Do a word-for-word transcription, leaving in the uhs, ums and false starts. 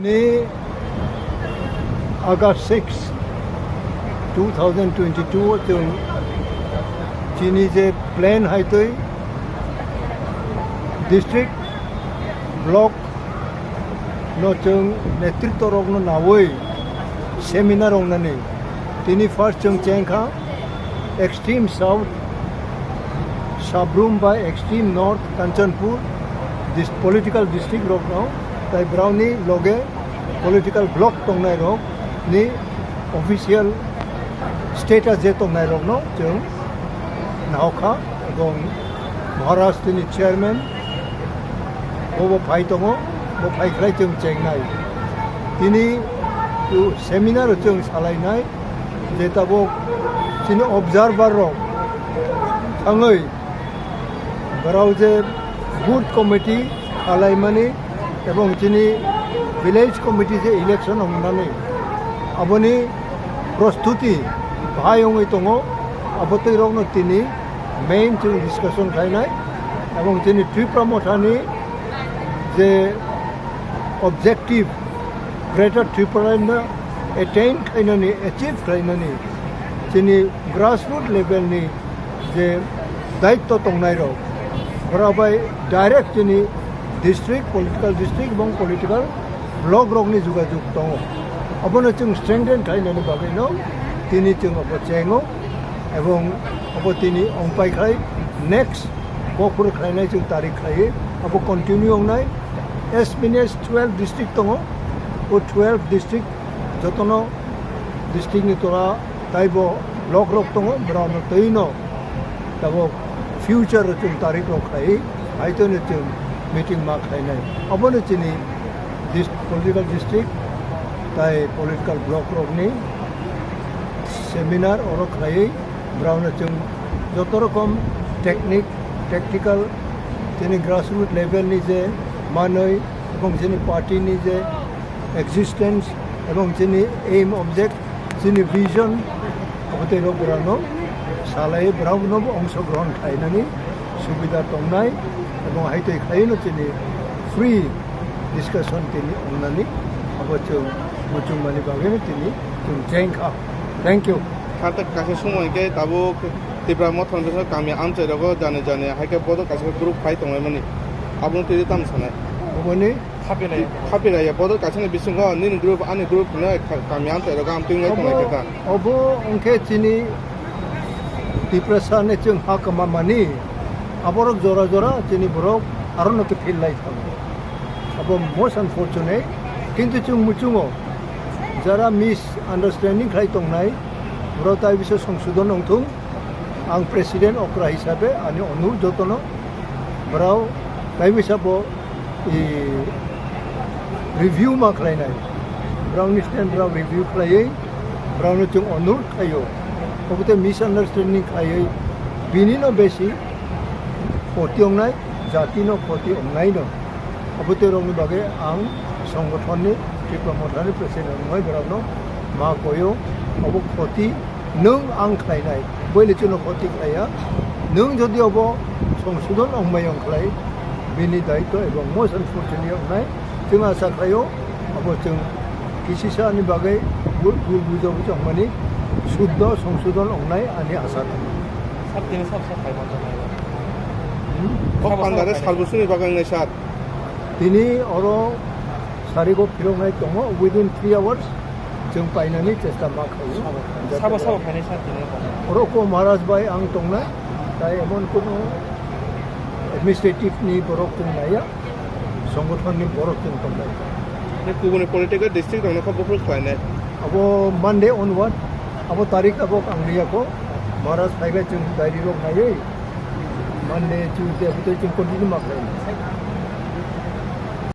Ni August six, two thousand twenty-two o chwng chini je plan hai twi district, block no chwng netritwa rokno nawi seminar wngnani. Tini first chwng chengkha extreme south Sabrum bai extreme north Kanchanpur dis-, political district rokno, tai browni loge political block tongnai rok ni official status je tongnai rokno chwng nahokha, ebong Maharaj tini chairman bo bo phai tongo, bo phai khlai chwng chengnai. Tini tu seminar o chwng salainai je tabuk chini observer rok thangwi borok je booth committee khlaimani ebong chini village committee je election wngnani aboni prostuti bhai wngwi tongo, abo twi rokno tini main chwng discussion khlainai ebong chini Tipra Mothani je objective Greater Tripura no attain khlainani, achieve khlainani chini grassroots level ni je daitto tongnai rok, borok bai direct chini district, political district ebong political block rok ni jogajog tongo. Abono chwng strengthen khlainani bagwi no tini chwng abo chengo, ebong abo tini ongpai khai next bokhoro khlainai chwng tarik khlaiwi abo continue wngnai. As many as twelve district tongo, o twelve district jotono district ni tola taibo block rok tongo, borokno twi no tabuk future o chwng tarik rok khlai, hai to no chwng meeting ma khlainai. Abono chini dis-, political district tai political block rokni seminar oro khlaiwi, borokno chwng joto rokom technique, tactical, chini grassroots level ni je manwi ebong chini party ni je existence ebong chini aim, object, chini vision, abo tei rok borokno salai borokno bo ongsogrohon khlainani subida tongnai ebong hai tei khlaino chini free discussion tini wngnani abo chwng muchungmani bagwino tini chwng chengkha. Thank you. Kha ta kaisa somo hinkhe tabuk Tipra Mothani bising kami amchai rogo jani jani hai khe bodo kaisa group phai tonglaimani. Abono twi tamo sanai? Oboni? Khapilai. Khapilai ya, bodo kaisa ni bisingo nini group, ani group hwnwi kha-, kami amchai rogo ang twi wngwi tonglai khe ta. Obo, obo wngkhe chini Tiprasa ni chwng ha kwma mani, aborok jora jora chini borok aro no khe phil lai thango. Abo most unfortunate, kintu chwng muchungo jara misunderstanding khlai tongnai, borok tai bisa songsodon wngthung. Ang president okra hisabe ani onurod jotono, borok tai bisa bo, i, review ma khlainai, borokni stand borok review khlaiwi borokno chwng onurod khlaio. Obo tei misunderstanding khlaiwi bini no besi khoti wngnai, jati no khoti wngnai no. Abo tei rokni bagwi ang songothonni Tipra Mothani president wngwi borokno ma koio. Obo khoti nwng ang khlainai, boile chwngno khoti khlaiya. Nwng jodi obo songsodon wngmai wng khlai, bini daitto ebong most unfortunate wngnai. Chwng asa khlaio, abo chwng kisisa ni bagwi bul, bul bujao bujao wngmani suddo songsodon wngnai ani asa tongo. Sir, tini sabo sabo phai manjaknai. Hmm? Kok Sabo sabo pandare phai salbusuni bagwi wngnai, sir. Tini oro sarigo phiroknai tongo, within three hours chwng painani chesta ma khlaio. Sabo, sabo, sabo phainai sir tini oro? Oro ko Maharaj bai ang tongnai, tai emon kono administrative ni borok chwng naiya, songothon ni borok chwng tongnai. Tei kubuni political district rokno kha buphuru khlainai? Abo Monday onward, abo tarik abo ang liya ko, Maharaj phaibai chwng diary rok naiwi, Monday, Tuesday, abo tei chwng continue ma khlainai.